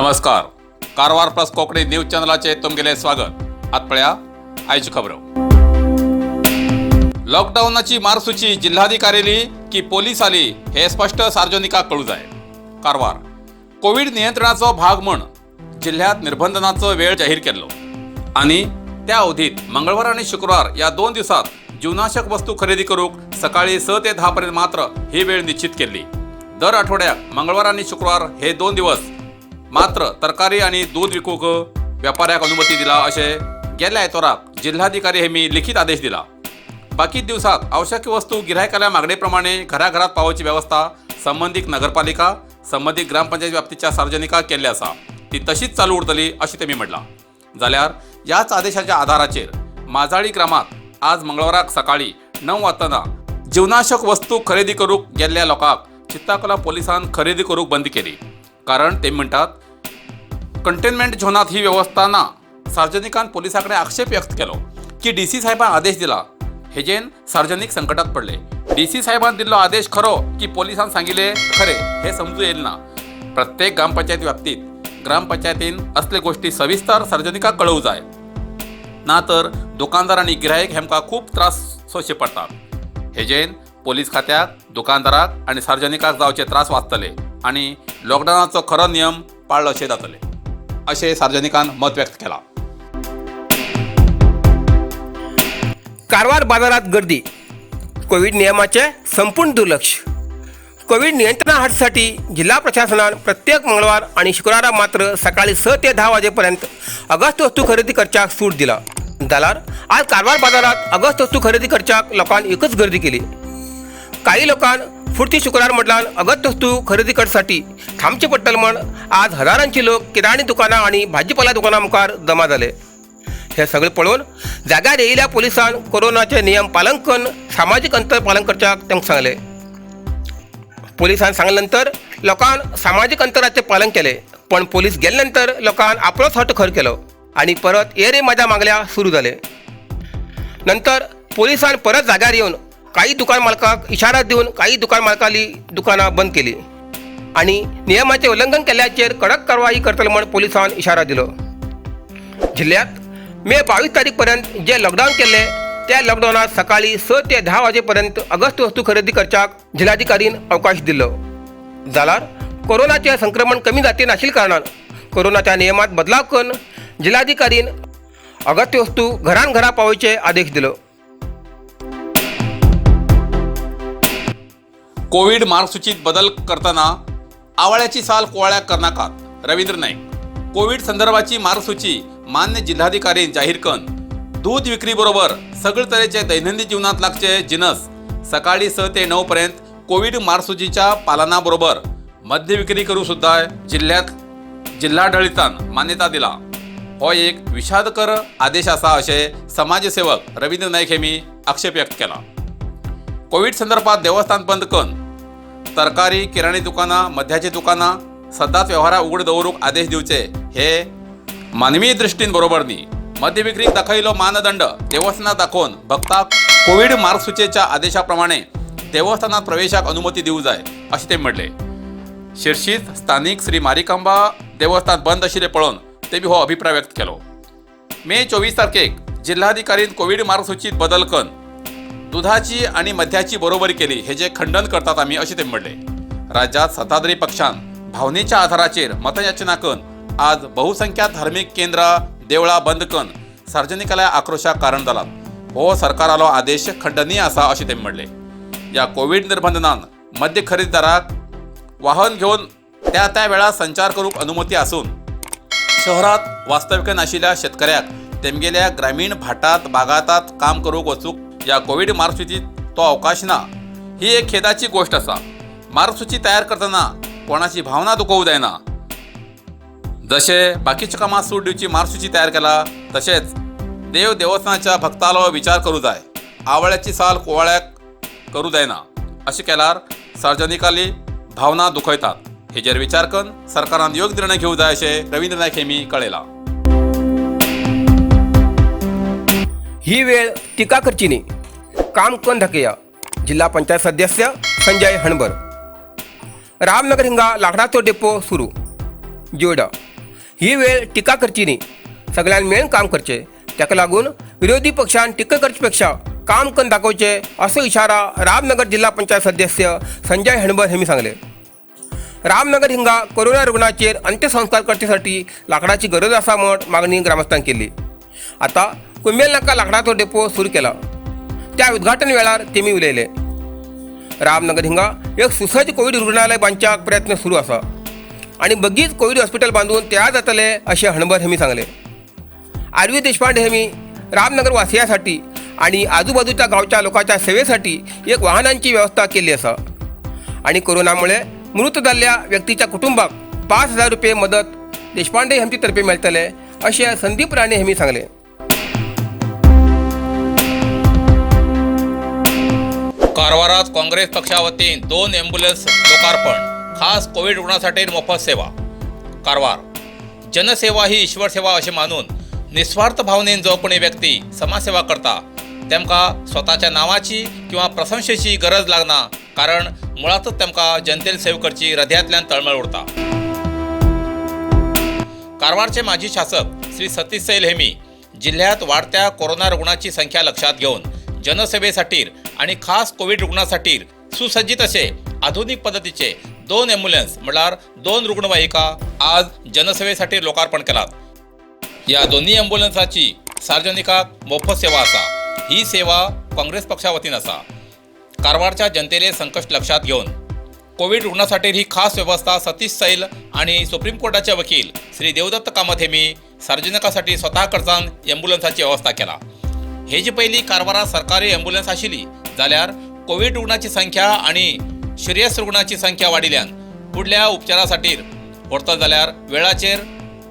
नमस्कार, Karwar plus Konkani news चॅनलाचे तुमगेले स्वागत. आत पळया आयच्यो खबरो. लॉकडावनाची मार्गसूची जिल्हाधिकारीली की पोलीस आली हे स्पश्ट सार्वजनिकाक कळू जाय. कारवार कोवीड नियंत्रणाचो भाग म्हूण जिल्ह्यात निर्बंधनाचो वेळ जाहीर केल्लो आनी त्या अवधीत मंगळवार आनी शुक्रवार ह्या 2 दिवसात जीवनाशक वस्तू खरेदी करूंक सकाळी 6 ते 10 पर्यंत मात्र ही वेळ निश्चित केल्ली. दर आठवड्याक मंगळवार आनी शुक्रवार हे 2 दिवस मात्र तरकारी आनी दूद विकूंक व्यापाऱ्याक अनुमती दिला अशें गेल्या आयतोराक जिल्हाधिकारी हेमी लिखीत आदेश दिला. बाकी दिवसात आवश्यक वस्तू गिरायकाल्या मागणे प्रमाणे घराघरात पावोवची व्यवस्था संबंदीत नगरपालिका, संबंदीत ग्रामपंचायत व्याप्तीच्या सार्वजनिकाक केल्ली आसा, ती तशीच चालू उरतली अशें तेमी म्हणलां. जाल्यार ह्याच आदेशाच्या आधाराचेर माजाळी ग्रामात आज मंगळवाराक सकाळी 9 वाजताना जीवनाशक वस्तू खरेदी करूंक गेल्ल्या लोकांक चित्ताकोला पोलिसान खरेदी करूंक बंदी केली, कारण ते म्हणटात कंटेनमेंट झोनात ही व्यवस्था ना. सार्वजनिकान पोलिसां कडेन आक्षेप व्यक्त केलो की डीसी साहेबान आदेश दिला, हेजेन सार्वजनिक संकटात पडले. डीसी साहेबान दिल्लो आदेश खरो की पोलिसान सांगिल्ले खरे हे समजू येईल ना. प्रत्येक ग्रामपंचायत व्याप्तीत ग्रामपंचायतीन असले गोष्टी सविस्तर सार्वजनिकाक कळोवं जाय, ना तर दुकानदार आनी गिरायक हेमकां खूब त्रास सोंसचे पडटात. हेजेन पोलीस खात्याक, दुकानदाराक आनी सार्वजनिकाक जावचे त्रास वाचतले आनी लॉकडावनाचो खरो नियम पाळ्ळो अशें जातले अशें सार्वजनिकान मत व्यक्त केलां. कारवार बाजारात गर्दी, कोविड नियमाचे संपूर्ण दुर्लक्ष. कोविड नियंत्रणा हाडसाठी जिल्हा प्रशासनान प्रत्येक मंगळवार आणि शुक्रारा मात्र सकाळी 6 ते 10 वाजेपर्यंत अगस्त वस्तू खरेदी करच्याक सूट दिला. जाल्यार आज कारवार बाजारात अगस्त वस्तू खरेदी करच्याक लोकांनी एकच गर्दी केली. काही लोकांक फुडती शुक्रार म्हटल्यान अगस्त वस्तू खरेदी करसाठी थांबचे पडटले म्हण आज हजारांचे लोक किराणी दुकानां आनी भाजीपाला दुकानां मुखार जमा जाले. हे सगळे पळोवन जाग्यार येयल्या पोलिसान कोरोनाचे नियम पालन करून सामाजीक अंतर पालन करच्याक तांकां सांगले. पोलिसान सांगले नंतर लोकांक सामाजीक अंतराचे पालन केले, पण पोलीस गेले नंतर लोकांक आपलोच हट खर केलो आनी परत ये रे माझ्या मागल्या सुरू जाले. नंतर पोलिसान परत जाग्यार येवन काही दुकान मालकाक इशारा दिवन काही दुकान मालकाली दुकानां बंद केली आनी नियमाचे उल्लंघन केल्ल्याचेर कडक कारवाई करतले म्हण पोलिसान इशारा दिलो. जिल्ह्यात मे 22 तारीख पर्यंत जे लॉकडावन केल्ले त्या लॉकडावनात सकाळी 6 ते 10 वाजेपर्यंत अगस्त वस्तू खरेदी करच्याक जिल्हाधिकारीन अवकाश दिल्लो. जाल्यार कोरोनाचे संक्रमण कमी जाती नाशिल्ल्या कारणान कोरोनाच्या नियमात बदलाव करून जिल्हाधिकारीन अगत्य वस्तू घरान घरा पावोवचे आदेश दिलो. कोवीड मार्गसूचीत बदल करतना आवाळ्याची साल कुवाळ्याक करनाकात. रवींद्र नाईक. कोवीड संदर्भाची मार्गसूची मान्य जिल्हाधिकारीन जाहीर कन दूध विक्री बरोबर सगळे तरेचे दैनंदिन जीवनात लागचे जिनस सकाळी 6 ते 9 पर्यंत कोवीड मार्गसूचीच्या पालनाबरोबर मद्य विक्री करू सुद्धा जिल्ह्यात जिल्हाडळीतान मान्यता दिला. हो एक विषादकर आदेश आसा अशें समाजसेवक रवींद्र नाईक हेमी आक्षेप व्यक्त केला. कोवीड संदर्भात देवस्थान बंद करून तरकारी, किराणी दुकानां, मद्याची दुकानां सदांच व्यवहारा उघड दवरूंक आदेश दिवचे हे मानवीय दृश्टीन बरोबर न्ही. मद्य विक्रीक दाखयिल्लो मानदंड देवस्थानात दाखोवन भक्ताक कोवीड मार्गसूचेच्या आदेशाप्रमाणे देवस्थानात प्रवेशाक अनुमती दिवं जाय अशें ते म्हणले. शिर्शीत स्थानीक श्री मारिकांबा देवस्थान बंद आशिल्लें पळोवन तेमी हो अभिप्राय व्यक्त केलो. मे 24 तारखेक जिल्हाधिकारीन कोवीड मार्गसूचीत बदल करून दुधाची आणि मद्याची बरोबरी केली हे जे खंडन करतात आम्ही अशें ते म्हणले. राज्यात सत्ताधारी पक्षान भावनेच्या आधाराचेर मतयाचना करून आज बहुसंख्यात धार्मीक केंद्रां, देवळां बंद करून सार्वजनिकाल्या आक्रोशाक कारण जालात. हो सरकारालो आदेश खंडनीय आसा अशें ते म्हणले. ह्या कोवीड निर्बंधनान मद्य खरेदीदाराक वाहन घेवन त्या त्या वेळार संचार करूंक अनुमती आसून शहरात वास्तव्य नाशिल्ल्या शेतकऱ्याक तेमगेल्या ग्रामीण भाटात बागायतात काम करूंक वचूंक ह्या कोवीड मार्गसूचीत तो अवकाश ना, ही एक खेदाची गोश्ट आसा. मार्गसूची तयार करतना कोणाची भावना दुखोवंक जायना. जशे बाकीच्या कामां सूट दिवची मार्गसूची तयार केला तशेंच देव देवस्थानाच्या भक्तालो विचार करूं जाय. आवळ्याची साल कुवाळ्याक करूं जायना अशें केल्यार सार्वजनिकाली भावना दुखयतात. हेजेर विचार करून सरकारान योग्य निर्णय घेवंक जाय अशें रवींद्र नायक हेमी कळयलां. ही वेळ टिका करची न्ही, काम करून दाखया. जिल्हा पंचायत सदस्य संजय हणबर. रामनगर हिंगा लाकडाचो डेपो सुरू. जोडा. ही वेळ टिका करची न्ही, सगळ्यान मेळून काम करचे। ताका लागून विरोधी पक्षान टिका करचे पेक्षा काम करून दाखोवचे असो इशारा रामनगर जिल्हा पंचायत सदस्य संजय हणबर हेमी सांगले। रामनगर हिंगा कोरोना रुग्णाचेर अंत्यसंस्कार करचेसाठी लाकडाची गरज आसा म्हण मागणी ग्रामस्थान केली। आता कुंबेल नाका लाकडाचो डेपो सुरू केला त्या उद्घाटन वेळार तेमी उलयले। रामनगर हिंगा एक सुसज्ज कोविड रुग्णालय बांदच्याक प्रयत्न सुरू आसा आणि बगीच कोविड हॉस्पिटल बांदून तयार जातले अशें हणबर हेमी सांगले। आर व्ही देशपांडे हेमी रामनगर वासियासाठी आणि आजूबाजूच्या गावच्या लोकांच्या सेवेसाठी एक वाहनांची व्यवस्था केली आसा आणि कोरोनामुळे मृत जाल्ल्या व्यक्तीच्या कुटुंबाक 5,000 रुपये मदत देशपांडे हेमचे तर्फे मेळटले अशें संदीप राणे हेमी सांगले। कारवारात काँग्रेस पक्षावतीन 2 ॲम्ब्युलन्स लोकार्पण, खास कोविड रुग्णासाठी मोफत सेवा। कारवार जनसेवा ही ईश्वर सेवा अशें मानून निस्वार्थ भावनेन जो कोणी व्यक्ती समाजसेवा करता तेमकां स्वताच्या नावाची किंवा प्रशंसेची गरज लागना, कारण मुळातच तेमकां जनतेन सेव करची हृदयांतल्यान तळमळ उरता। कारवारचे माजी शासक श्री सतीश सैल हेमी जिल्ह्यात वाढत्या कोरोना रुग्णाची संख्या लक्षात घेऊन जनसेवेसाठी आणि खास कोविड रुग्णासाठी सुसज्जित असे आधुनिक पद्धतीचे 2 ॲम्ब्युलन्स म्हळ्यार 2 रुग्णवाहिका आज जनसेवेसाठी लोकार्पण केलात। या दोन्ही ॲम्ब्युलन्साची सार्वजनिकाक मोफत सेवा आसा। ही सेवा काँग्रेस पक्षा वतीन आसा। कारवारच्या जनतेले संकश्ट लक्षात घेऊन कोविड रुग्णासाठी ही खास व्यवस्था सतीश सैल आणि सुप्रीम कोर्टाचे वकील श्री देवदत्त कामत हेमी सार्वजनिकासाठी स्वतः खर्चान ॲम्ब्युलन्साची व्यवस्था केला। हेजे पयलीं कारवारात सरकारी ॲम्ब्युलन्स आशिल्ली जाल्यार कोविड रुग्णाची संख्या आणि सिरियस रुग्णाची संख्या वाडिल्ल्यान फुडल्या उपचारासाठी व्हरतलो जाल्यार वेळाचेर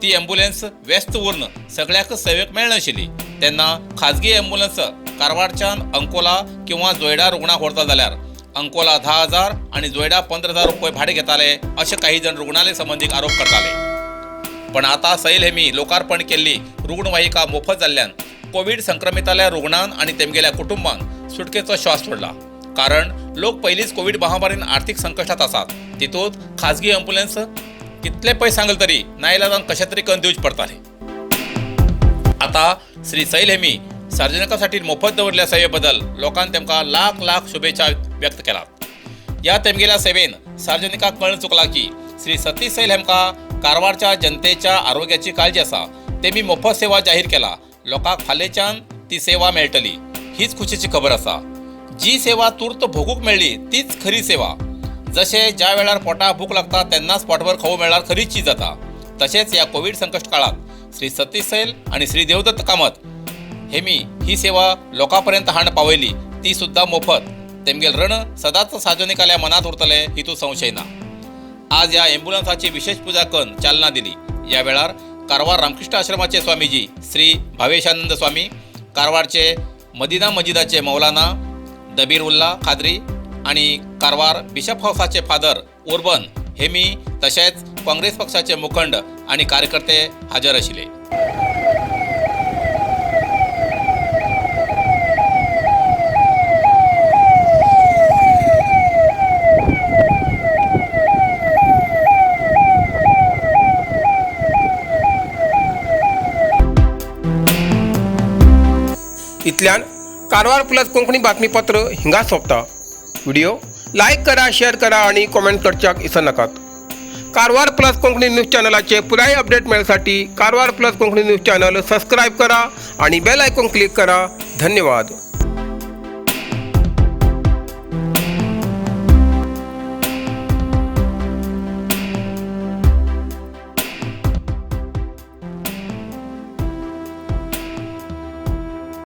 ती ॲम्ब्युलन्स व्यस्त उरून सगळ्याकच सेवेक मेळनाशिल्ली। तेन्ना खाजगी ॲम्ब्युलन्स कारवारच्यान अंकोला किंवा जोयडा रुग्णाक व्हरतलो जाल्यार अंकोला 10,000 आणि जोयडा 15,000 रुपये भाडे घेताले अशे काही जण रुग्णालय संबंधीत आरोप करताले। पण आता सैल हेमी लोकार्पण केल्ली रुग्णवाहिका मोफत जाल्ल्यान कोविड संक्रमिताल्या रुग्णान आणि तेमगेल्या कुटुंबान सुटकेचो श्वास सोडला, कारण लोक पयलींच कोविड महामारीन आर्थिक संकश्टात आसात। तितूंत खाजगी ॲम्ब्युलन्स कितले पयशे सांगले तरी नाईलाजान कशें तरी करून दिवचे पडताले। आता श्री सैल हेमी सार्वजनिकासाठी मोफत दवरल्या सेवेबद्दल लोकांनी तेमकां लाख लाख शुभेच्छा व्यक्त केलात। ह्या तेमगेल्या सेवेन सार्वजनिकाक कळून चुकला की श्री सतीश सैल हेमकां कारवारच्या जनतेच्या आरोग्याची काळजी आसा, तेमी मोफत सेवा जाहीर केला। लोकांक फालेंच्यान ती सेवा मेळटली हीच खुशीची खबर आसा। जी सेवा तूर्त भोगूंक मेळ्ळी तीच खरी सेवा। जशें ज्या वेळार पोटाक भूक लागता तेन्नाच पोटभर खावूं मेळ्ळ्यार खरी चीज जाता, तशेंच ह्या कोविड संकश्ट काळात श्री सतीश सैल आनी श्री देवदत्त कामत हेमी ही सेवा लोकां पर्यंत हाण पावयली, ती सुद्दां मोफत। तेमगेल रण सदांच सार्वजनिकाल्या मनांत उरतलें हितूंत संशय ना। आज ह्या ॲम्ब्युलन्साची विशेष पुजा करून चालना दिली। ह्या वेळार कारवार रामकृष्ण आश्रमाचे स्वामीजी श्री भावेशानंद स्वामी, कारवारचे मदिना मजिदाचे मौलाना दबीर उल्ला खादरी आणि कारवार बिशप हाऊसाचे फादर उर्बन हेमी तशेंच काँग्रेस पक्षाचे मुखंड आणि कार्यकर्ते हजर आशिल्ले। इतल्यान कारवार प्लस कोंकणी बातमीपत्र हिंगा सोंपता। व्हिडिओ लायक करा, शेअर करा आणि कॉमेंट करच्याक विसरनाकात। कारवार प्लस कोंकणी न्यूज चॅनलाचे पुराय update मेळसाठी Karwar plus Konkani news channel subscribe करा आणि बेल आयकॉन क्लिक करा। धन्यवाद।